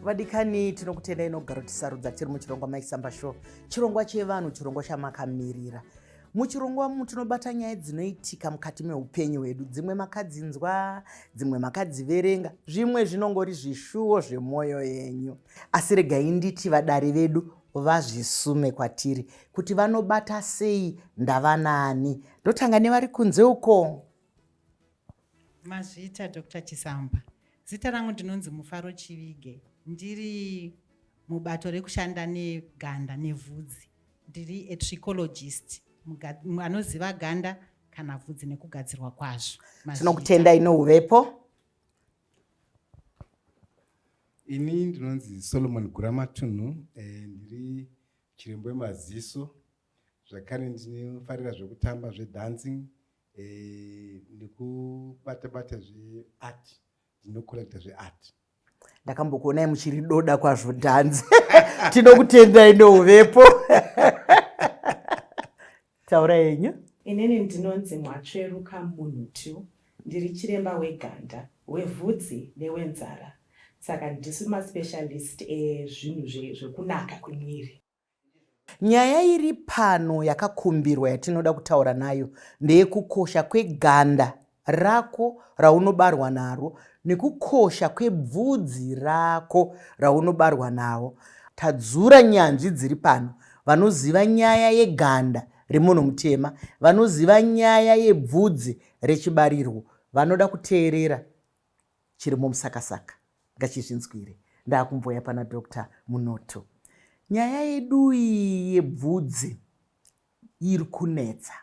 Vadikani, tinokutendai nokugarotisarudza tiri muchirongwa Maisamba Show, chirongwa chevanhu, chirongwa chamakamirira. Muchirongwa mu tinobata nyaya dzinoitika mukati meupenyu hwedu. Dzimwe makadzinzwa, dzimwe makadziverenga, zvimwe zvinongori zvishuwo zvemwoyo yenyu. Asi regai nditi vadare vedu vazvisume kwatiri kuti vanobata sei, ndavanaani. Ndotanga nevari kunze uko. Mazvita Dr. Chisamba. Zita rangu ndinonzi Mufaro Chivige. Ndiri mubato rekushanda neganda nevhudzi. Ndiri a trichologist, anoziva ganda kana vhudzi nekugadzirwa kwazvo. Tinokutendai nouvepo. Ini ndinonzi Solomon Guramatunhu, ndiri chiremba wemaziso, zvakare ndinofarira zvekutamba zvedancing, nekubata bata zveart, ndinocollecta zveart. Ndakambokuonai muchiridoda kwazvo dhanzi. Tinokutendai nouvepo. Taura yenyu. Inini ndinonzi Mwatsveruka Munhutu, ndiri chiremba weganda, wevhudzi newenzara. Saka ndisu maspecialist ezvinhu zvekunaka kwemwiri. Nyaya iri pano yakakumbirwa yatinoda kutaura nayo ndeyekukosha kweganda rako raunobarwa naro nekukosha kwebvudzi rako raunobarwa nawo. Tadzura nyanzvi dziri pano vanoziva nyaya yeganda remunhu mutema, vanoziva nyaya yebvudzi rechibarirwo, vanoda kuteerera chiri mumusakasaka ngachizvinzwire. Ndakumboya pana Dr. Munoto. Nyaya yedu iyi yebvudzi iri kunetsa.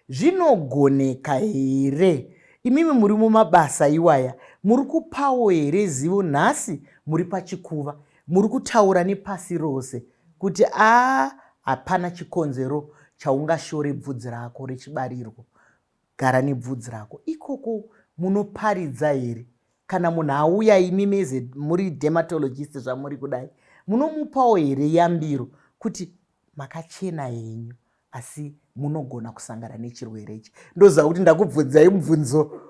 Zvinogoneka here? Imimi muri mumabasa iwaya, muri kupawo here zivo? Nhasi muri pachikuva, muri kutaura nepasi rose kuti a hapana chikonzero chaungashore bvudzi rako rechibarirwo. Gara nebvudzi rako. Ikoko munoparidza here? Kana munhu auya, imi meze muri dermatologist zvamuri kudai, munomupawo here yambiro kuti makachena henyu asi munogona kusangana nechirwere ichi? Ndoziva kuti ndakubvunzai mubvunzo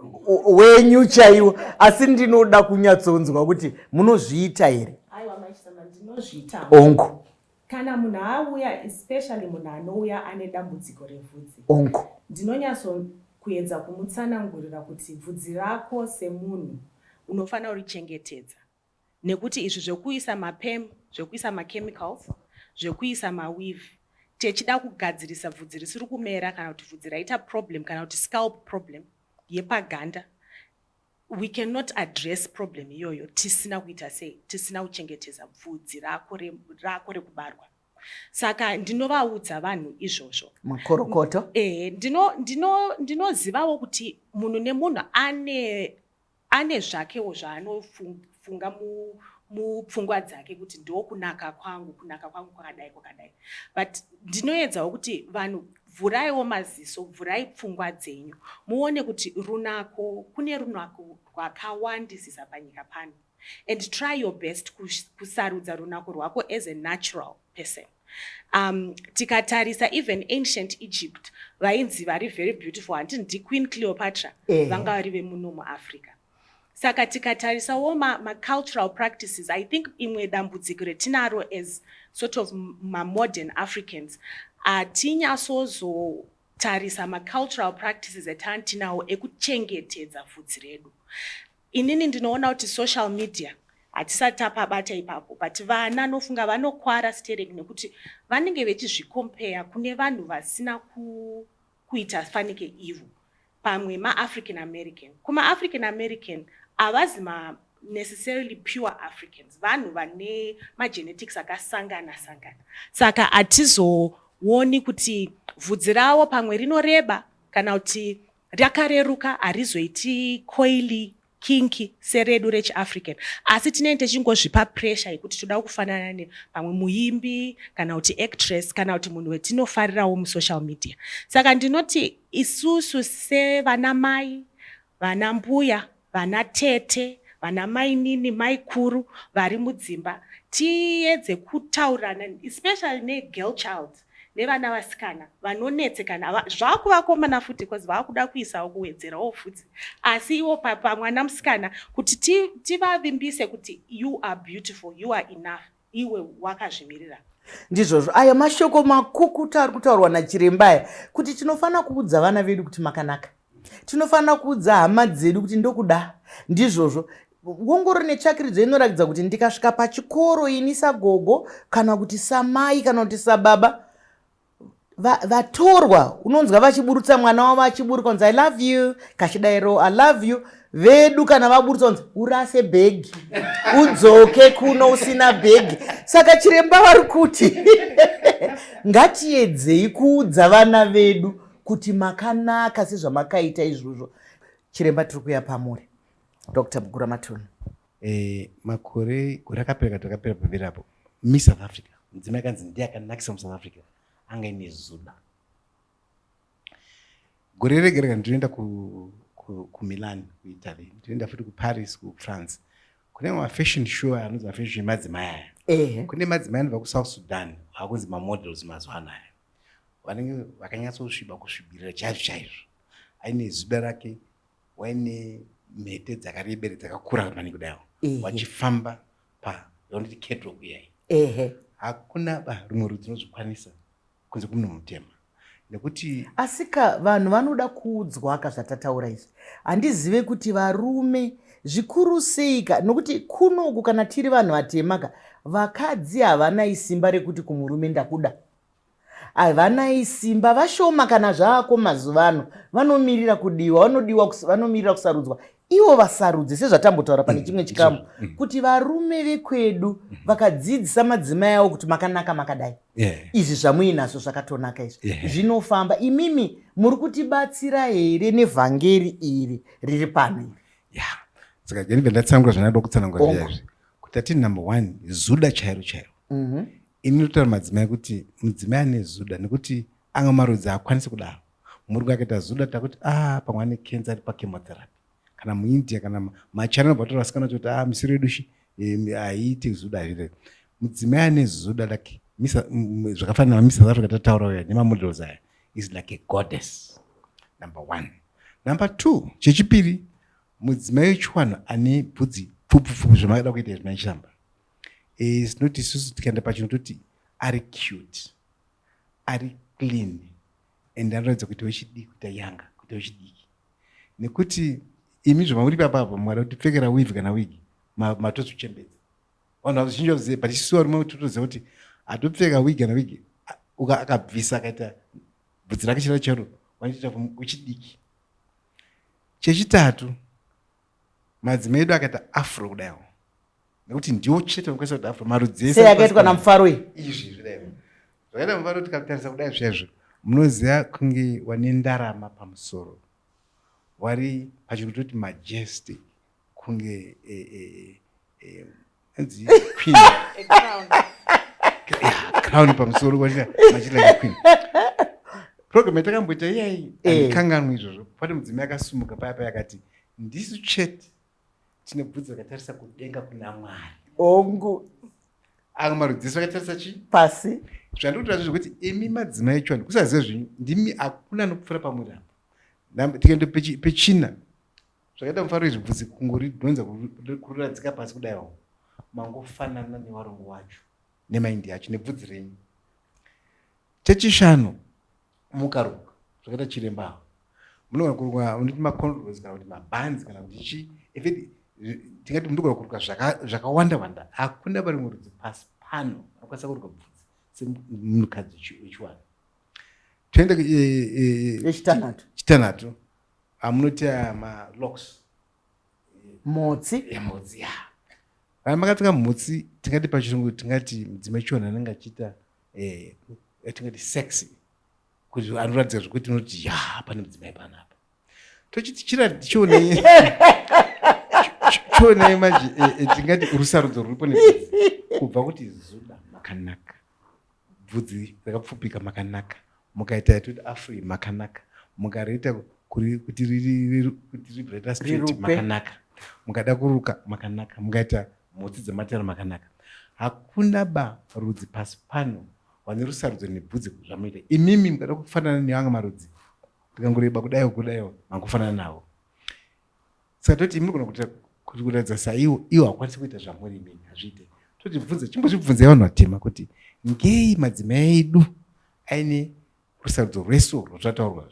wenyu chaiwo, asi ndinoda kunyatsonzwa kuti munozviita here? Aiwa, Maisama, ndinozviita. Ongo. Kana munhu auya, especially munhu anouya ane dambudziko revhudzi, Ongo. ndinonyatso kuedza kumutsanangurira kuti bvudzi rako semunhu unofanira kurichengetedza, nekuti izvi zvekuisa maperm, zvekuisa machemicals, zvekuisa maweave techida kugadzirisa bvudzi risiri kumera, kana kuti bvudzi raita problem, kana kuti scalp problem yepaganda, we cannot address problem iyoyo tisina kuita sei, tisina kuchengetedza bvudzi rako rekubarwa. Saka ndinovaudza vanhu izvozvo. Makorokoto. Ehe, ndinozivawo kuti munhu nemunhu ane zvakewo zvaanofunga mupfungwa dzake kuti ndokunaka kwangu, kunaka kwangu kwakadai kwakadai, but ndinoedzawo kuti vanhu vhuraiwo maziso, vhurai pfungwa dzenyu muone kuti runako, kune runako rwakawandisisa panyika pano, and try your best kusarudza runako rwako as a natural person. Tikatarisa even ancient Egypt, vainzi vari very beautiful, handiti ndiQueen Cleopatra? Vanga vari vemuno muAfrica. Saka tikatarisawo macultural practices, I think imwe dambudziko retinaro as sort of mamodern Africans, hatinyasozotarisa macultural practices etantinawo ekuchengetedza vhudzi redu. Inini ndinoona kuti social media hatisati tapabata ipapo, but vana nofunga vanokwara stereki nekuti vanenge vechizvikompeya kune vanhu vasina kuita fanike ivo, pamwe maAfrican American. KumaAfrican American havazi ma necessarily pure Africans, vanhu vane magenetics akasangana sangana, saka hatizooni kuti vhudzi ravo pamwe rinoreba kana kuti rakareruka, harizoiti coily, kinky seredu rechiAfrican. Asi tinenge tichingozvipa pressure yekuti toda kufanana nepamwe muimbi kana kuti actress kana kuti munhu wetinofarirawo musocial media. Saka ndinoti isusu sevana mai, vana mbuya, vana tete, vana mainini, maikuru vari mudzimba, tiedze kutaurirana, especially negirl child. Nevana vasikana vanonetsekana zvakuvakomana futi because vakuda kuisawo kuwedzerawo futi, asi iwo pamwana musikana kuti tivavimbise kuti you are beautiful, you are enough, iwe wakazvimirira. Ndizvozvo, aya mashoko makukuta ari kutaurwa nachiremba aya, kuti tinofanira kuudza vana vedu kuti makanaka, tinofanira kuudza hama dzedu kuti ndokuda. Ndizvozvo, ongororo netsvakiridzo inoratidza kuti ndikasvika pachikoro ini sagogo kana kuti samai kana kuti sababa, vatorwa unonzwa vachiburutsa mwana wavo, achiburuka kunzi "I love you", kachidayiro "I love you". Vedu kana vaburutsa kunzi "Urase bhegi, udzoke kuno usina bhegi". Saka chiremba vari kuti ngatiedzei kuudza vana vedu kuti makanaka sezvamakaita izvozvo. Chiremba, tiri kuya pamuri, Dr Guramatunhu. Makore gore akapera, takapera pamberi apo, Miss South Africa, mudzimai akanzi ndiye akanakisa muSouth Africa, anga ine zuda. Gore rega rega ndinoenda kuMilan, kuItaly, ndinoenda futi kuParis, kuFrance, kune mafashion show anonzi mafashion show emadzimai aya. Kune madzimai anobva kuSouth Sudan, akunzi mamodels mazuva anaya, vanenge vakanyatsosviba, kusvibirira chaizvo chaizvo, aine zuda rake, waine mhete dzakarebere, dzakakura maningi kudaiwo, vachifamba pa yaunoti catwalk iyai. Hakuna ba rumwe rudzi runozvikwanisa kunze kumunhu mutema, nekuti Asika vanhu vanoda kuudzwa ka zvatataura izvi. Handizive kuti varume zvikuru sei ka, nokuti kunoku kana tiri vanhu vatema ka, vakadzi havanai simba rekuti kumurume "Ndakuda". Havanai simba, vashoma. Kana zvaako mazuva ano, vanomirira kudiwa, vanodiwa, vanomirira kusarudzwa, ivo vasarudze, sezvatambotaura pane chimwe chikamu, kuti varume vekwedu vakadzidzisa madzimai avo kuti makanaka makadai, izvi zvamuinazvo zvakatonaka izvi, zvinofamba. Imimi muri kutibatsira here nevhangeri iri riri pano iri? Ya, saka ndinobva ndatsanangura zvandinoda kutsanangura zviya izvi, kuti ati number one, zuda chairo chairo. Ini ndinotaura madzimai kuti mudzimai ane zuda, nekuti anga marudzi haakwanisi kudaro. Murungu akaita zuda, takuti a pamwe ane kenza, ari pachemotherapy, kana muIndia kana maChina, anobva taura vasikana kuti a misoro yedu shi haiiti zuda hazviite. Mudzimai ane zuda like zvakafanana naMiss South Africa tataura uya nemamodels aya is like a goddess, number one. Number two, chechipiri, mudzimai wechiwanhu ane bvudzi pfupfupfu, zvamakada kuita izvi machishamba, is not isusu tikaenda pachinhu toti ari cute, ari clean and anoratidza kuita wechidiki, kuita yanga, kuita wechidiki, nekuti imi zvamuri papapo mwada kutipfekera weave kana wig, matozvichembedza. Vanhu vazhinji vazive, but isusu varume totoziva kuti hatopfeka wig kana wig, akabvisa akaita bvudzi rake chero chero, vanotoita wechidiki. Chechitatu, madzimai edu akaita afro kudaiwo, nekuti ndiwo chete vanokwanisa kuita afro marudzi ese. Sei yakaitwa namufaro iyi? Izvi zvidai zvakaita mufaro, tikatarisa kudai zvezvo, munoziva kunge wane ndarama pamusoro, wari pachirungu toti majestic, kunge anzi queen. A crown. Yeah, crown pamusoro, machiti like a queen. Program yatakamboita iyai, handikanganwi izvozvo, pane mudzimai akasumuka paya paya akati ndisu chete tine bvudzi rakatarisa kudenga kuna Mwari. Anga marudzi ese vakatarisa chii? Pasi. Zvandiri kutaura zvekuti imi madzimai echivanhu, kusaziva zvenyu, ndimi, hakuna anopfuura pamuri apa. Tikaenda pechina, zvakaita mufaro izvi, bvudzi kungoridhonza kuriradzika pasi kudaiwo, mangofanana nevarungu wacho nemaindi acho nebvudzi renyu. Chechishanu, mukaruka zvakaita chiremba ava, munogona kuruka unoti macornrows kana kuti mabhanzi kana kuti chii. In fact, tingati munogona kuruka zvakawanda wanda. Hakuna varimwe rudzi pasi pano vanokwanisa kuruka bvudzi semunhukadzi wechiwanhu. Toenda Yechitanhatu. Chitanhatu, amunoti aya malocks. Motsi. Motsi ya, kana makapfeka mhotsi, tingati pachirungu tingati mudzimai chiwanhu anenge achiita tingati sexy, kuti anoratidza zvekuti unoti ya pane mudzimai panapa. Tochiti chionei, chionei manje, tingati rusarudzo ruripo nebvudzi, kubva kuti zuda makanaka, bvudzi rakapfupika makanaka, mukaita yatoti afro makanaka, mukariita kuti ribve raita straight Rirukwe. makanaka, mukada kuruka makanaka, mukaita mhotsi dzemataro makanaka. Hakuna ba rudzi pasi pano. Vane rusarudzo nebvudzi zvamunoita imimi, mukada kufanana nevamwe marudzi, ndikangoreba kudaiwo kudaiwo mangofanana navo. Saka toti imi mugona kuita kuti kuratidza saiwo, iwo hakwanisi kuita zvamuri imimi, hazviite. Totibvunza, chimbozvibvunzai vanhu vatema kuti ngei madzimai edu aine rusarudzo rwesu rwatataurwa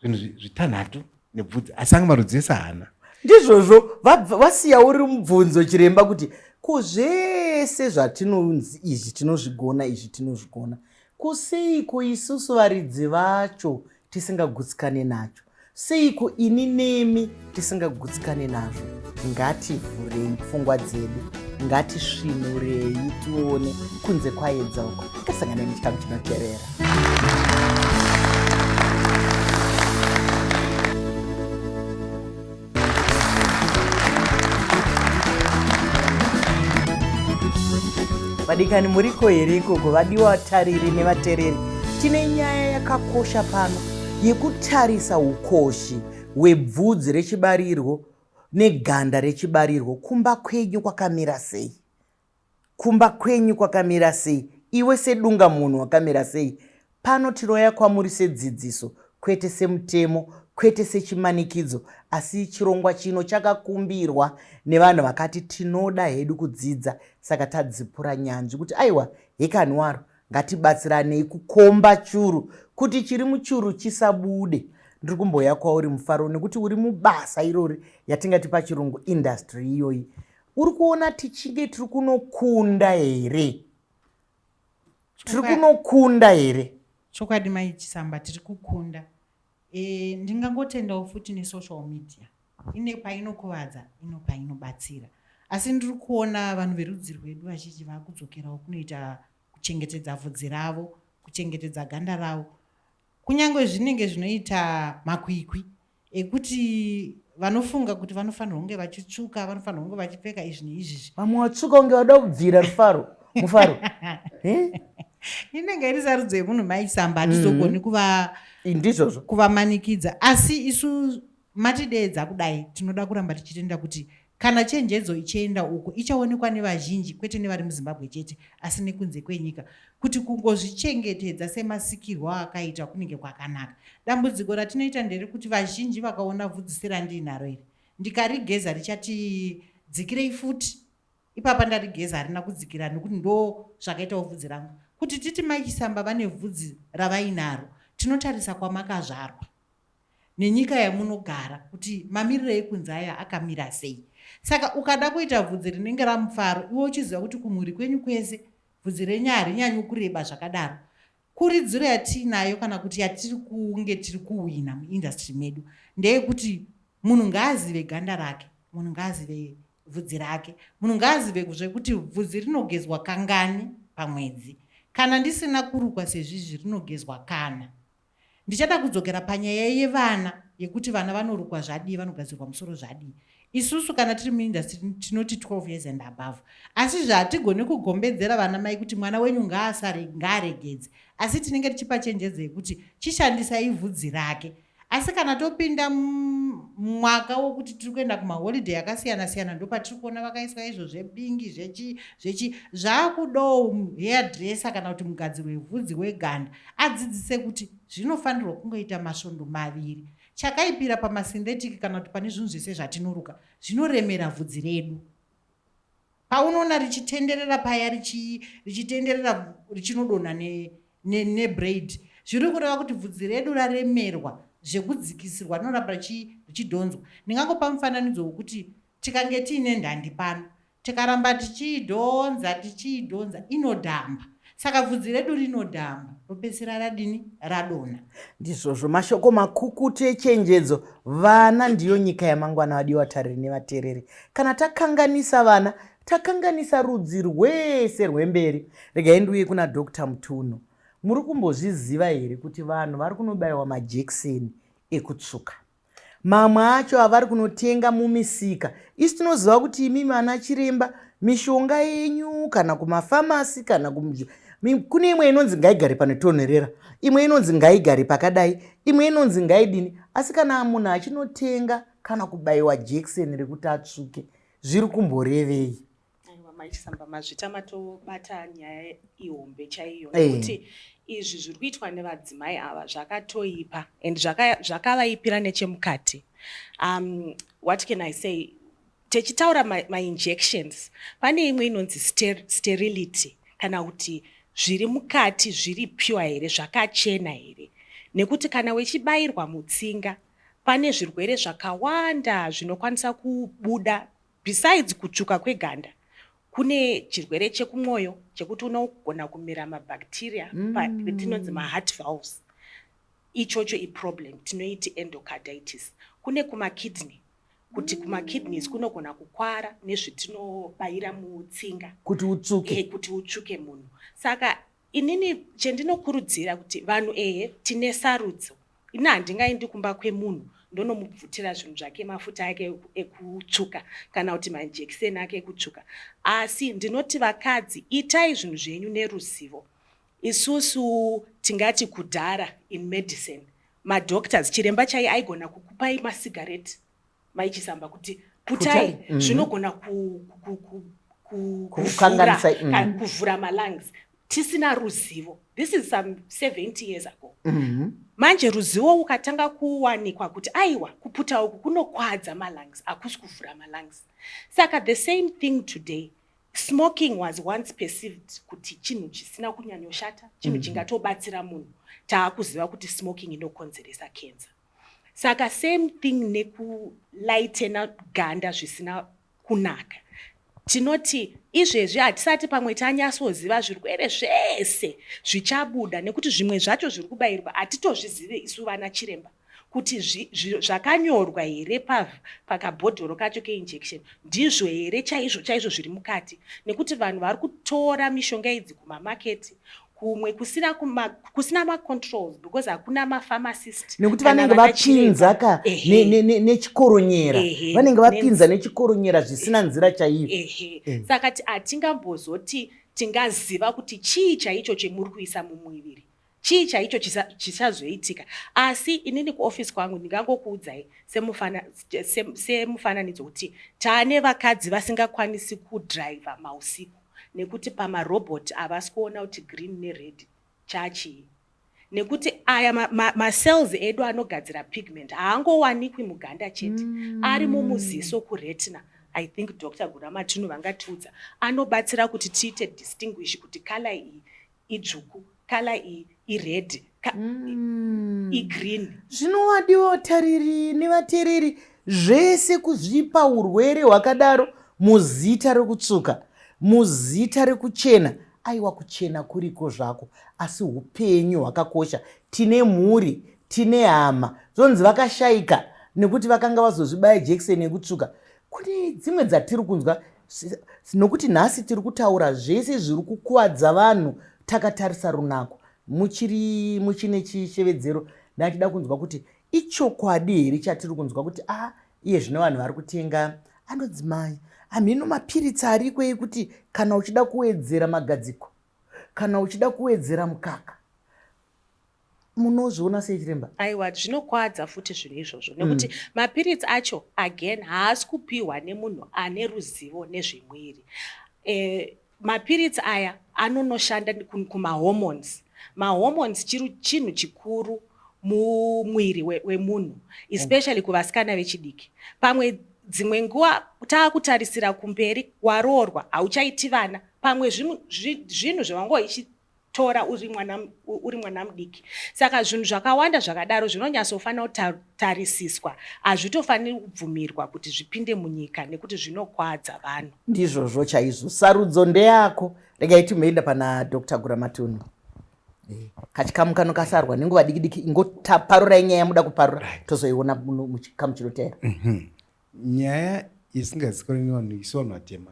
zvinhu zvitanhatu nebvudzi, asi anga marudzi ese haana. Ndizvozvo, vasiya uri mubvunzo chiremba kuti ko zvese zvatinonzi izvi tinozvigona, izvi tinozvigona, ko seiko isusu varidzi vacho tisingagutsikane nacho? Seiko ini nemi tisingagutsikane nazvo? Ngativhurei pfungwa dzedu, ngatisvinurei tione kunze kwaedza uko. Ngatisangane nechikamu chinotevera. Vadikani, muriko here ikoko? Vadiwa vatariri nevatereri, tine nyaya yakakosha pano yekutarisa ukoshi hwebvudzi rechibarirwo neganda rechibarirwo. Kumba kwenyu kwakamira sei? Kumba kwenyu kwakamira sei? Iwe sedunga munhu wakamira sei? Pano tinouya kwamuri sedzidziso, kwete semutemo, kwete sechimanikidzo, asi chirongwa chino chakakumbirwa nevanhu vakati tinoda hedu kudzidza, saka tadzipura nyanzvi kuti aiwa, hekani waro, ngatibatsiranei kukomba churu kuti chiri muchuru chisabude. Ndiri kumboya kwauri Mufaro, nekuti uri mubasa irori yatingati pachirungu industry iyoyi. Uri kuona tichinge tiri kunokunda here? Tiri kunokunda here? Chokwadi Mai Chisamba, tiri kukunda. Ndingangotendawo futi nesocial media, ine painokuvadza, ino painobatsira, asi ndiri kuona vanhu verudzi rwedu vazhinji vakudzokerawo kunoita kuchengetedza vhudzi ravo, kuchengetedza ganda ravo, kunyange zvinenge zvinoita makwikwi ekuti vanofunga kuti vanofanirwa kunge vachitsvuka, vanofanirwa kunge vachipfeka izvi neizvizvi. Vamwe vatsvuka kunge vada kubvira rufaro, Mufaro. Inenge iri sarudzo yemunhu Maisamba, hatizogoni ndizvozvo kuvamanikidza. Asi isu matideedza kudai, tinoda kuramba tichitenda kuti kana chenjedzo ichienda uko, ichaonekwa nevazhinji, kwete nevari muZimbabwe chete, asi nekunze kwenyika, kuti kungozvichengetedza semasikirwo akaita kunenge kwakanaka. Dambudziko ratinoita nderekuti vazhinji vakaona vhudzi serandiinaro iri, ndikarigeza richati dzikirei futi. Ipapa ndarigeza harina kudzikira nekuti ndo zvakaitawo vhudzi rangu. Kuti titi Mai Chisamba vane vhudzi ravainaro, tinotarisa kwamakazvarwa nenyika yamunogara kuti mamiriro ekunze aya akamira sei. Saka ukada kuita vhudzi rinenge raMufaro, iwe uchiziva kuti kumhuri kwenyu kwese bvudzi renyu harinyanyi kureba zvakadaro, kuridziro yatiinayo kana kuti yatiri kunge tiri kuwina muindastry medu ndeyekuti munhu ngaazive ganda rake, munhu ngaazive bvudzi rake, munhu ngaazive zvekuti bvudzi rinogezwa kangani pamwedzi. Kana ndisina kurukwa sezvizvi rinogezwa kana. Ndichada kudzokera panyaya yevana yekuti vana vanorukwa zvadii, vanogadzirwa musoro zvadii. Isusu kana tiri muindustry tinoti 12 years and above, asi zvatigone kugombedzera vana mai kuti mwana wenyu ngaaregedze, asi tinenge tichipa chenjedzo yekuti chishandisai vhudzi rake. Asi kana topinda mwaka wokuti tiri kuenda kumaholiday akasiyana siyana, ndopatiri kuona vakaiswa izvo zvepingi zvechi zvechi zvaakudawo hairdresser kana kuti mugadziri wevhudzi weganda adzidzise kuti zvinofanirwa kungoita masvondo maviri. Chakaipira pamasynthetic kana kuti pane zvinhu zvese zvatinoruka, zvinoremera vhudzi redu. Paunoona richitenderera paya, richitenderera richinodonha nebraid, zviri kureva kuti bvudzi redu raremerwa zvekudzikisirwa, rinoramba richidhonzwa. Ndingangopa mufananidzo wekuti tikange tiine ndandi pano, tikaramba tichiidhonza tichiidhonza, inodhamba. Saka bvudzi redu rinodhamba, ropedzisira radini? Radonha. Ndizvozvo, mashoko makukutu echenjedzo. Vana ndiyo nyika yamangwana, vadiwa tariri nevatereri. Kana takanganisa vana, takanganisa rudzi rwese rwemberi. Regai ndiuye kuna Dr. Mutunhu. Muri kumbozviziva here kuti vanhu vari kunobayiwa majekiseni ekutsvuka? Mamwe acho avari kunotenga mumisika. Isu tinoziva kuti imimi ana chiremba, mishonga yenyu kana kumafamasi kana kune imwe inonzi ngaigare panotonhorera, imwe inonzi ngaigare pakadai, imwe inonzi ngaidini. Asi kana munhu achinotenga kana kubayiwa jekiseni rekuti atsvuke, zviri kumborevei? Aiwa, Maichisamba, mazvita, matobata nyaya ihombe chaiyo, nekuti izvi zviri kuitwa nevadzimai ava zvakatoipa and zvakavaipira nechemukati. What can I say? Techitaura mainjections, pane imwe inonzi sterility, kana kuti zviri mukati zviri pure here, zvakachena here, nekuti kana wechibayirwa mutsinga pane zvirwere zvakawanda zvinokwanisa kubuda. Besides kutsvuka kweganda, kune chirwere chekumwoyo chekuti unogona kumera mabacteria tinonzi maheart valves. Ichocho iproblem, tinoiti endocarditis. Kune kumakidney, kuti kumakidneys kunogona kukwara nezvitinobayira mutsinga. Kuti utsvuke. Kuti utsvuke munhu. Saka inini chendinokurudzira kuti vanhu, ehe, tine sarudzo. Ini handingaendi kumba kwemunhu ndonomubvutira zvinhu zvake, mafuta ake ekutsvuka kana kuti majekiseni ake ekutsvuka, asi ndinoti vakadzi, itai zvinhu zvenyu neruzivo. Isusu tingati kudhara in medicine, madoctors, chiremba chai aigona kukupai masigareti, Maichisamba, kuti putai, zvinogona Kukanganisa, kuvhura malungs tisina ruzivo. This is some 70 years ago. Manje ruzivo ukatanga kuwanikwa kuti aiwa, kuputa uku kunokwadza malungs, hakusi kuvhura malungs. Saka the same thing today. Smoking was once perceived kuti chinhu chisina kunyanyoshata, chinhu chingatobatsira munhu. Taakuziva kuti smoking inokonzeresa cancer. Saka same thing nekulightena ganda zvisina kunaka. Tinoti izvezvi hatisati pamwe tanyatsoziva zvirwere zvese zvichabuda, nekuti zvimwe zvacho zviri kubayirwa hatitozvizive isu vana chiremba kuti zvakanyorwa here pakabhodhoro kacho keinjection ndizvo here chaizvo chaizvo zviri mukati, nekuti vanhu vari kutora mishonga idzi kumamaketi kumwe kusina macontrols, because hakuna mapharmacist. Nekuti vanenge vapinza ka nechikoronyera, vanenge vapinza nechikoronyera zvisina nzira chaiyo. Ehe. Saka hatingambozoti tingaziva kuti chii chaicho chemuri kuisa mumuviri, chii chaicho chichazoitika. Asi inini kuofisi kwangu ndingangokuudzai semufananidzo kuti taane vakadzi vasingakwanisi kudhiraivha mausiku nekuti pamarobhoti havasi kuona kuti green nered chachii, nekuti aya macells edu anogadzira pigment haangowanikwi muganda chete, ari mumuziso, kuretina. I think Dr Guramatunu vangatiudza. Anobatsira kuti tiite distinguish kuti colour iyi idzvuku, colour iyi ired, igreen. Zvinovadiwa, tariri nevateereri, zvese kuzvipa urwere hwakadaro muzita rekutsvuka, muzita rekuchena. Aiwa, kuchena kuriko zvako, asi upenyu hwakakosha. Tine mhuri, tine hama zvonzi vakashayika nekuti vakanga vazozvibaya jekiseni yekutsvuka. Kune dzimwe dzatiri kunzwa, nokuti nhasi tiri kutaura zvese zviri kukuvadza vanhu takatarisa runako. Muchiri muchine chishevedzero, ndachida kunzwa kuti ichokwadi here chatiri kunzwa kuti a iye zvino vanhu vari kutenga anodzimai hamhino mapiritsi ariko ekuti kana uchida kuwedzera magadziko, kana uchida kuwedzera mukaka. Munozviona sei, chiremba? Aiwa, zvinokwadza futi zvinhu izvozvo, nekuti mapiritsi acho again haasi kupiwa nemunhu ane ruzivo nezvemwiri. Mapiritsi aya anonoshanda kumahormones. Mahormones chinhu chikuru mumwiri wemunhu, especially kuvasikana vechidiki. Pamwe dzimwe nguva taakutarisira kumberi, waroorwa, hauchaiti vana, pamwe zvinhu zvavanga uchitora uri mwana mudiki. Saka zvinhu zvakawanda zvakadaro zvinonyatsofanira kutarisiswa. Hazvitofaniri kubvumirwa kuti zvipinde munyika nekuti zvinokwadza vanhu. Ndizvozvo chaizvo, sarudzo ndeyako. Regai timboenda pana Dr Guramatunhu. Kachikamu kano kasarwa nenguva diki diki, ingoparurai nyaya yamuda kuparura, tozoiona muchikamu chinotera. Nyaya isingazikanwi nevanhu, isu vanhu vatema,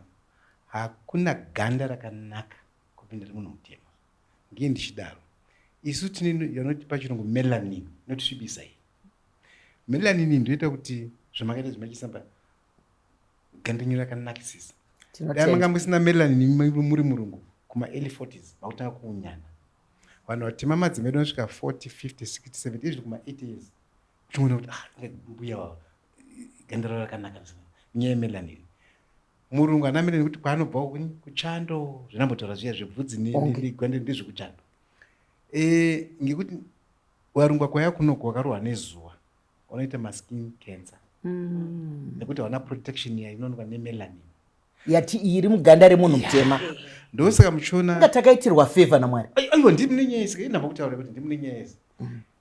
hakuna ganda rakanaka kupinda remunhu mutema. Ngei ndichidaro? Isu tine yanoti pachirungu melanin, inotisvibisa. Iyi melanin ndoita kuti zvamakaita zvimachisamba ganda renyu rakanakisisa. Dai manga musina melanin muri murungu kuma-early 40s, makutanga kuunyana. Vanhu vatema, madzimai edu anosvika 40, 50, 60, 70, izvi kuma-80 years uchiona kuti ah, mbuya wavo ganda ravo rakanaka, nyaya yemelanin. Murungu ana melanin nekuti kwaanobva kuchando, zvinambotaura zviya zvebvudzi negwande ndezvekuchando. E, ngekuti varungu kwaya kunoko wakarohwa nezuva vanoita maskin cancer nekuti hauna protection iya inowanikwa nemelanin yati iri muganda remunhu mutema. Ndosaka muchiona inga takaitirwa favor naMwari. Aiwa, ndimune nyaya isika inamba kutaura kuti ndimune nyaya isi.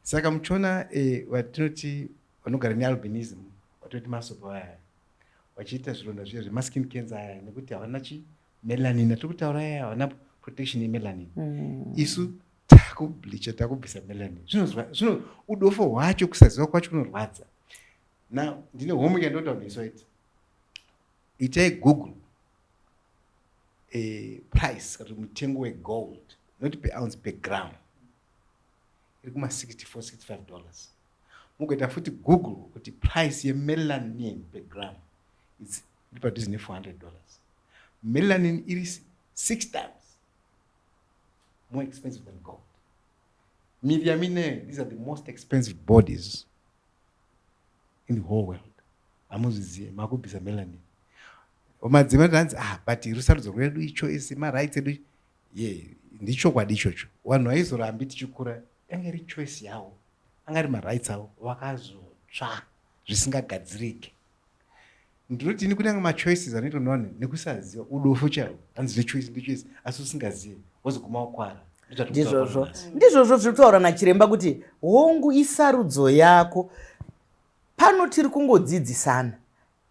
Saka muchiona vatinoti vanogara nealbinism, vatinoti masopo aya, vachiita zvironda zviya zvemaskin cancer aya nekuti havana chi melanin atiri kutaura aya, havana protection yemelanin. Isu takubleacha, takubvisa melanin. Zvino udofo hwacho, kusaziva kwacho kunorwadza. Now ndine homework yandotaura nesu iti itai Google price kana mutengo wegold, not per ounce, per gram, iri kuma 64 $65. Mugoita futi Google kuti price yemelanin per gram iri padhuze ne$400. Melanin iri six times more expensive than gold. Miri yamuinayo, these are the most expensive bodies in the whole world. Hamuzvizive, makubvisa melanin. Madzimai tanzi, ah, but rusarudzo rwedu, ichoice, marights edu. Ye, ndichokwadi ichocho. Vanhu vaizorambi tichikura, yanga iri choice yavo, anga ari marights avo, vakazotsva zvisingagadzirike. Ndinoti ini kunyange machoices anoitwa nevanhu nekusaziva, udofu chaihwo. Hanzi ndechoice, ndechoice, asi usingazivi wozoguma wakwara. Ndizvozvo, ndizvozvo zviri kutaura nachiremba kuti hongu, isarudzo yako. Pano tiri kungodzidzisana,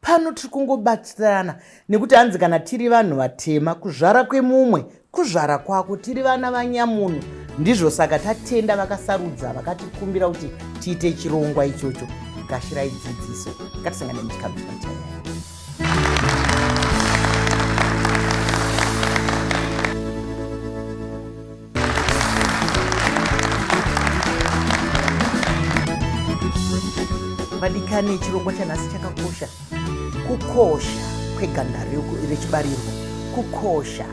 pano tiri kungobatsirana, nekuti hanzi kana tiri vanhu vatema, kuzvara kwemumwe kuzvara kwako, tiri vana vanyamunhu. Ndizvo saka tatenda vakasarudza, vakatikumbira kuti tiite chirongwa ichocho. Gashirai dzidziso, ngatisangane muchikamu chinotevera. Vadikani, chirongwa chanhasi chakakosha. Kukosha kweganda rechibarirwo, kukosha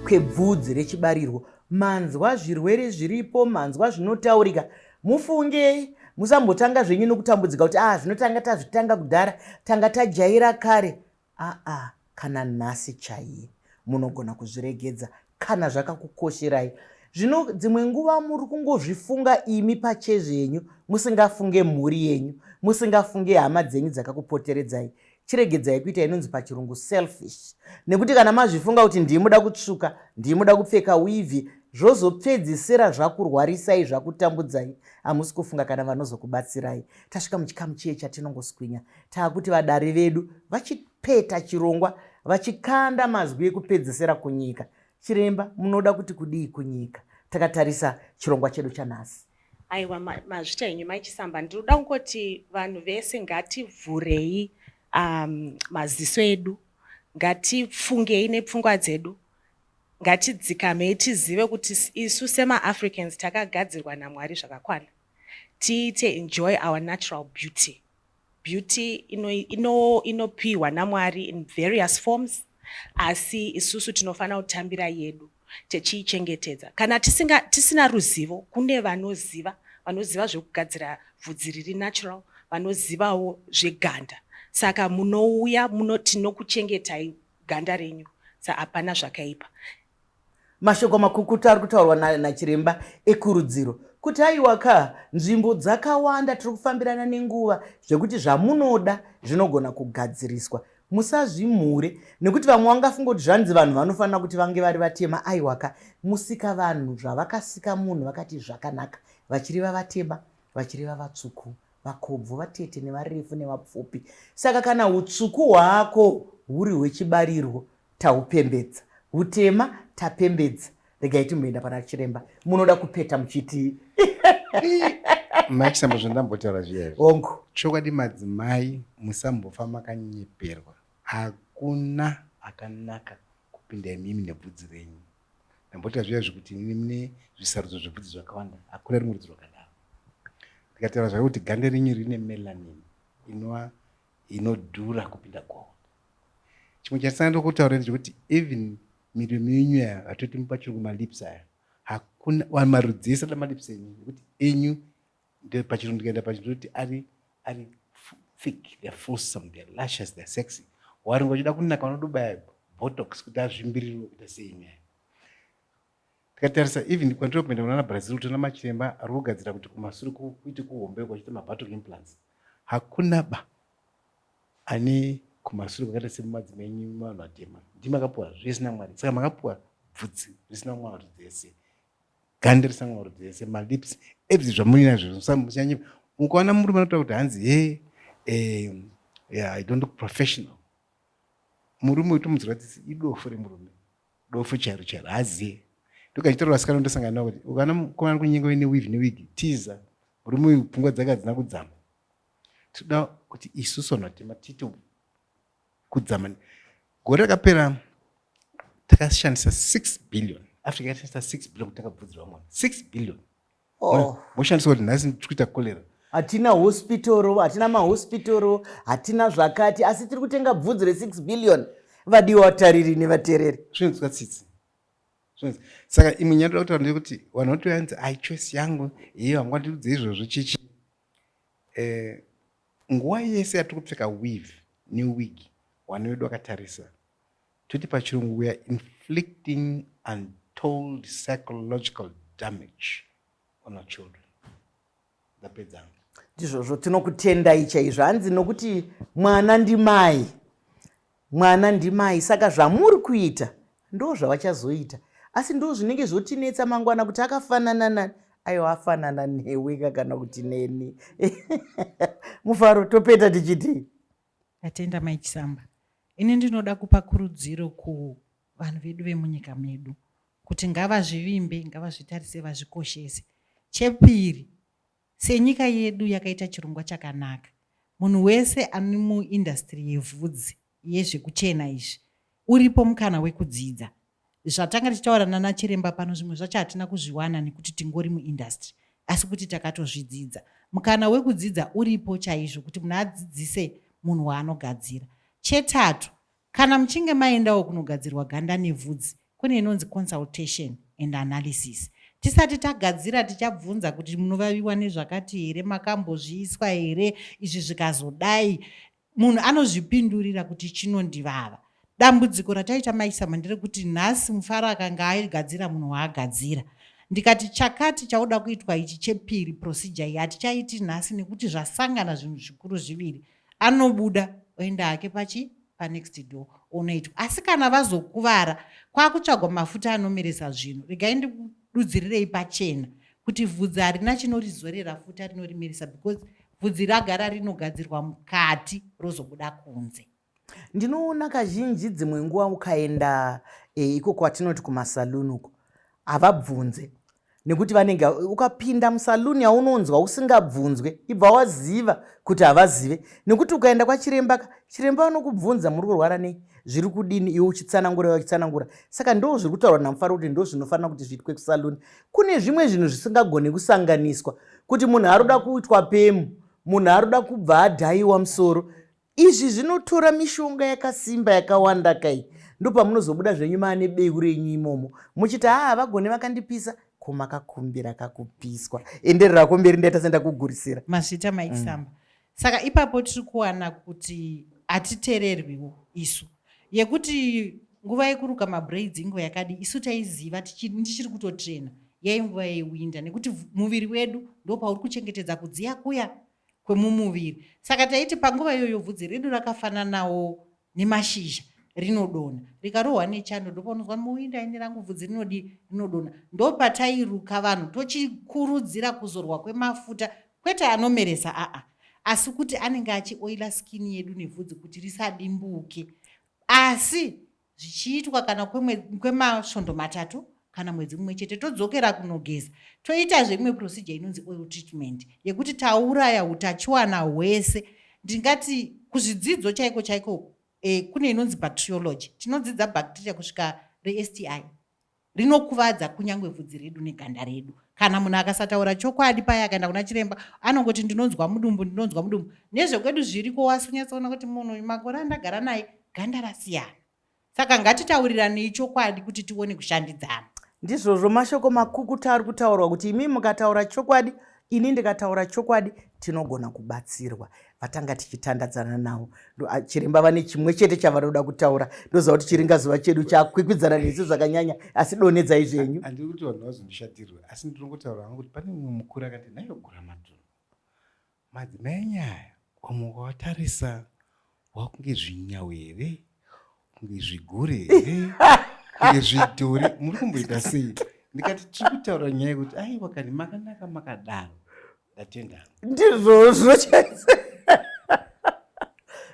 kwebvudzi rechibarirwo. Manzwa zvirwere zviripo, manzwa zvinotaurika. Mufunge, musambotanga zvenyu nokutambudzika kuti ah, zvinotanga tazvitanga kudhara, tanga tajaira kare. Aa, kana nhasi chaiye munogona kuzviregedza kana zvakakukosherai. Zvino dzimwe nguva muri kungozvifunga imi pachezvenyu, musingafunge mhuri yenyu, musingafunge hama dzenyu dzakakupoteredzai. Chiregedzai kuita inonzi pachirungu selfish, nekuti kana mazvifunga kuti ndimuda kutsvuka, ndimuda kupfeka wivhi, zvozopedzisira zvakurwarisai, zvakutambudzai, hamusi kufunga kana vanozokubatsirai. Tasvika muchikamu chiye chatinongoswinya, taakuti vadare vedu vachipeta chirongwa, vachikanda mazwi ekupedzesera kunyika. Chiremba, munoda kuti kudii kunyika takatarisa chirongwa chedu chanhasi? Aiwa, mazvita henyu Maichisamba. Ndinoda kungoti vanhu vese ngativhurei maziso edu, ngatifungei nepfungwa dzedu, ngatidzikamei, tizive kuti isu semaAfricans takagadzirwa naMwari zvakakwana. Tiite enjoy our natural beauty. Beauty inopiwa ino, ino naMwari in various forms, asi isusu tinofanira kutambira yedu tichiichengetedza. Kana tisina ruzivo, kune vanoziva, vanoziva zvekugadzira bvudzi riri natural, vanozivawo zveganda. Saka munouya muno, tinokuchengetai ganda renyu, sa hapana zvakaipa. Mashoko makukutu ari kutaurwa nachiremba ekurudziro kuti aiwa ka, nzvimbo dzakawanda tiri kufambirana nenguva, zvekuti zvamunoda zvinogona kugadziriswa. Musazvimhure nekuti vamwe vangafunga kuti zvanzi vanhu vanofanira kuti vange vari vatema. Aiwa ka, musika vanhu zvavakasika munhu vakati zvakanaka, vachireva vatema, vachireva vatsvuku, vakobvu, vatete nevarefu nevapfupi. Saka kana utsvuku hwako huri hwechibarirwo, tahupembedza, hutema tapembedza. Regai timboenda pana chiremba, munoda kupeta muchitii? Machisambo, zvandambotaura zviya. Hongu. Chokwadi, madzimai, musambofa makanyeperwa. Hakuna akanaka kupinda imimi nebvudzi renyu. Ndambotaura zviya zvekuti inini mune zvisarudzo zvebvudzi zvakawanda, hakuna rimwe rudzi rwakadaro. Ndikataura zvake kuti ganda renyu rine melanin inova inodhura kupinda gold. Chimwe chatisangada kutaura ndechekuti even miromo yenyu aya, hatoti pachirungu malips aya, hakuna vanhu marudzi ese ada malips enyu, nekuti enyu pachirungu, ndikaenda pachirungu kuti ari thick, they're fulsome, they're luscious, they're sexy. Warungu vachida kunaka vanodobaya. mabotox kuti azvimbirirwe kuita sei nyaya. Tikatarisa even kwandiri kupinda kunana Brazil toona machiremba ari kugadzira kuti kumasure kuite kuhombe kwachiita mabuttock implants. Hakuna ba ane kumasure kwakaita semumadzimai enyu vanhu vatema. Ndimi makapuwa zvese naMwari. Saka makapuwa bvudzi risina mwauri dzese, ganda risina mwauri dzese, malips, everything zvamuinazvo. Musanyepa. Mukaona murume anotaura kuti hanzi he yeah, I don't look professional. Murume uyu tomudzira tsitsi idofo remurume. Dofo chairo chairo haazive. Ndokachitaura vasikana ndosangana navo kuti ukaona mukomana kunyenga uine weave newig tiza. Murume uyu pfungwa dzake hadzina kudzama. Tinoda kuti isusu vanhu vatema tiite kudzama. Gore rakapera takashandisa 6 billion. Africa yakashandisa 6 billion kutenga bvudzi revamwe. 6 billion. Oh. Moshandisa kuti nhasi tiri kuita cholera. Hatina hospitoro, hatina mahospitoro, hatina zvakati, asi tiri kutenga bvudzi re 6 billion. Vadiwa vatariri nevatereri. Zvinonzwa tsitsi. Saka imwe nyaya ndoda kutaura ndeyekuti vanhu vanotouya hanzi ai choice yangu iye vanga vandiudze izvozvo chichi. Eh, nguva yese yatiri kupfeka weave newig vana vedu vakatarisa toti pachirungu we are inflicting untold psychological damage on our children. Ndapedza. Ndizvozvo, tinokutendai chaizvo. Hanzi nokuti mwana ndimai, mwana ndimai, saka zvamuri kuita ndo zvavachazoita, asi ndo zvinenge zvotinetsa mangwana kuti akafanana nani. Aiwa, afanana newe kana kuti neni. Mufaro, topeta tichiti Tatenda Mai Chisamba. Ini ndinoda kupa kurudziro kuvanhu vedu vemunyika medu kuti ngavazvivimbe, ngavazvitarise, vazvikoshese. Chepiri, senyika yedu yakaita chirongwa chakanaka, munhu wese ari muindastiri yevhudzi yezvekuchena izvi uripo mukana wekudzidza. Zvatanga tichitaura nana chiremba pano zvimwe zvacho hatina kuzviwana nekuti tingori muindastiri asi kuti takatozvidzidza. Mukana wekudzidza uripo chaizvo kuti munhu adzidzise munhu waanogadzira. Chetatu, kana muchinge maendawo kunogadzirwa ganda nevhudzi, kune inonzi consultation and analysis. Tisati tagadzira tichabvunza kuti munovaviwa nezvakati here, makambozviiswa here, izvi zvikazodai. Munhu anozvipindurira kuti chinondivava. Dambudziko rataita maisama nderekuti nhasi Mufaro akanga aigadzira munhu waagadzira. Ndikati chakati chauda kuitwa ichi chepiri procedure iyi hatichaiti nhasi nekuti zvasangana zvinhu zvikuru zviviri. Anobuda oenda hake pachi panext door onoitwa. Asi kana vazokuvara kwakutsvagwa mafuta anomeresa zvinhu. Regai ndikududzirirei pachena kuti vhudzi harina chinorizorera futa rinorimeresa because bvudzi ragara rinogadzirwa mukati rozobuda kunze. Ndinoona kazhinji dzimwe nguva ukaenda e, iko kwatinoti kumasaluni uko havabvunze nekuti vanenge ukapinda musaluni yaunonzwa usingabvunzwe ibva waziva kuti havazive nekuti ukaenda kwachiremba ka chiremba vanokubvunza muri kurwara nei zviri kudini iwe uchitsanangura iwe uchitsanangura saka ndo zviri kutaurwa namufaro kuti ndo zvinofanira kuti zviitwe kusaluni kune zvimwe zvinhu zvisingagone kusanganiswa kuti munhu aroda kuitwa pemu munhu aroda kubva adhayiwa musoro izvi zvinotora mishonga yakasimba yakawanda kai ndopamunozobuda zvenyu maane beu renyu imomo muchiti haa havagone vakandipisa ko makakumbira kakupiswa endererako mberi ndaita sendakugurisira mazvita maisamba mm. Saka ipapo tiri kuwana kuti hatitererwiwo isu yekuti nguva yekuruka mabraids inguva yakadii isu taiziva ndichiri kutotrena yainguva yewinter nekuti muviri wedu ndopauri kuchengetedza kudziya kuya kwemumuviri saka taiti panguva iyoyo bvudzi redu rakafananawo nemashizha rinodonha rikarohwa nechando ndopaunozwa muwinda ini rangu bvudzi rinodii rinodonha ndopatairuka vanhu tochikurudzira kuzorwa kwemafuta kwete anomeresa aa asi kuti anenge achioila skin yedu nebvudzi kuti risadimbuke asi zvichiitwa kana kwemasvondo matatu kana mwedzi mumwe chete todzokera kunogeza toitazve imwe procedure inonzi oil treatment yekuti tauraya utachiwana hwese ndingati kuzvidzidzo chaiko chaiko eh, kune inonzi bacteriology tinodzidza bacteria kusvika reSTI rinokuvadza kunyange vhudzi redu neganda redu kana munhu akasataura chokwadi paye akaenda kuna chiremba anongoti ndinonzwa mudumbu ndinonzwa mudumbu nezvekwedu zviriko wasi unyatsoona kuti munhu uyu makore andagara naye ganda rasiyana saka ngatitauriranei chokwadi kuti tione kushandidzana ndizvozvo mashoko makukuta ari kutaurwa kuti imi mukataura chokwadi. Ini ndikataura chokwadi tinogona kubatsirwa. Vatanga tichitandadzana navo. Chiremba vane chimwe chete chavanoda kutaura. Ndoziva kuti chiringazuva chedu chakwikwidzana nesu zvakanyanya, asi donhedzai zvenyu. Handiri kuti vanhu vazondishatirwe, asi ndinongotaura hangu kuti pane mumwe mukuru akati nhaiwe Guramatunhu, Madzimai enyaya vamwe ukavatarisa wakunge zvinyau here kunge zvigure here kunge zvidhori muri kumboita sei ndikati tiri kutaura nyaya yekuti aiwa kani makanaka makadaro ndatenda ndizvozvo chaizvo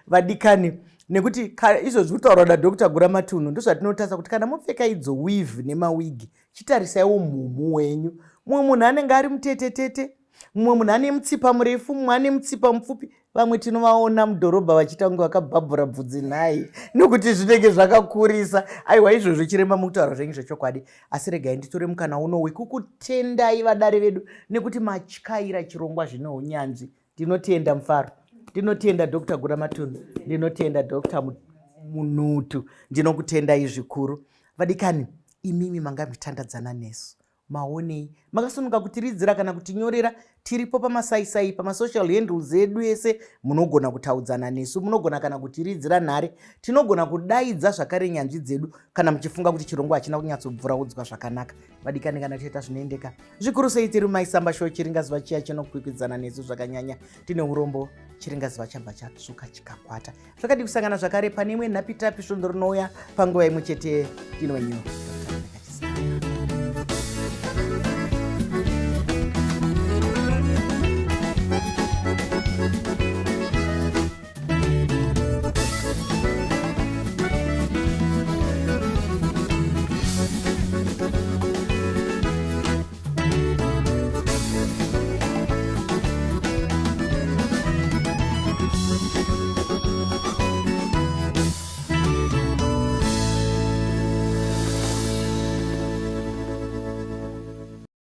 vadikani nekuti izvozvi kutaurwa nadr guramatunhu ndozvatinotarisa kuti kana mopfeka idzo weave nemawigi chitarisaiwo mhumhu wenyu mumwe munhu anenge ari mutetetete mumwe munhu ane mutsipa murefu mumwe ane mutsipa mupfupi vamwe tinovaona mudhorobha vachiita kunge vakabhabhura bvudzi nhai nokuti zvinenge zvakakurisa aiwa izvozvo chiremba mukutaura zvenyu zvechokwadi asi regai nditore mukana uno wekukutendai vadare vedu nekuti matyaira chirongwa zvine unyanzvi ndinotenda mufaro ndinotenda dr guramatunhu ndinotenda dr munhutu ndinokutendai zvikuru vadikani imimi manga mitandadzana nesu maonei makasununga kutiridzira kana kutinyorera tiripo pamasaisai pamasocial handles edu ese munogona kutaudzana nesu munogona kana kutiridzira nhare tinogona kudaidza zvakare nyanzvi dzedu kana muchifunga kuti chirongwa hachina kunyatsobvuraudzwa zvakanaka vadikani kana tiita zvinoendeka zvikuru sei tiri maisamba show chiringazuva chiya chinokwikwidzana nesu zvakanyanya tine urombo chiringazuva chabva chatsvuka chikakwata zvakadii kusangana zvakare pane imwe nhapitapi svondo rinouya panguva imwe chete ndinwenyu Dr.